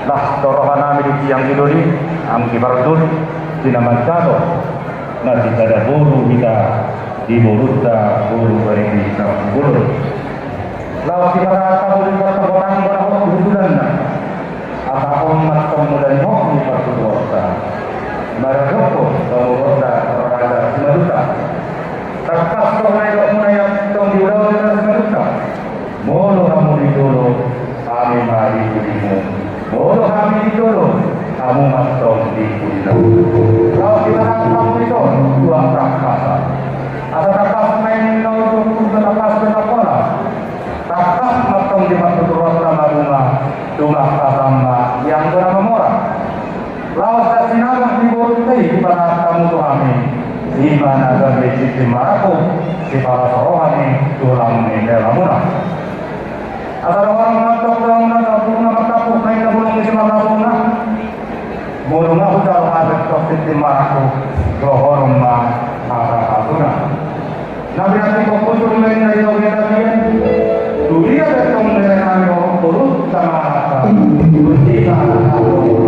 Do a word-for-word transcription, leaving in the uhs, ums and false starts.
Las do roha nami di sian anggi doli, anggi parjolo, di na manjalo na sisada boru hita di borunta, boru Bariti Sahapulur. Laos dipasahat hamu di parsabotan bona hot di hutulanna. Asa on ma tong mula ni hot ni partuturonta. Maradophon hamu ronda raja Simanjuntak. Tangkas do na didok muna i tong di ulaon ni raja Simanjuntak. Molo hamu di jolo, hami ma di pudimu. Molo hami di jolo, hamu ma tong di pudina. Laos dipasahat hamu di son, tuak tangkasan. Asa tangkas ma i na ujung, tangkas ma i na pola. Tangkas ma tong di partuturonta ma, tumangkasan ma i anggo na mamora. Laos na sinamot ni borunta i dipasahat hamu tu hami, i ma na gabe sititi marangkup, sipalas roha ni tulang ni hela muna. Asa dohonon ma tong tu hamuna, na martampuk na inna bulung ni simarangkup na. Molo nga hujalo hami tong sititi marangkup, dohonon ma hata hatuna. Na pinantikhon hujur ma inna di togu ni tapian. Tu dia pe tong bere nami, dohot boru tangkas. Tu dia pe tong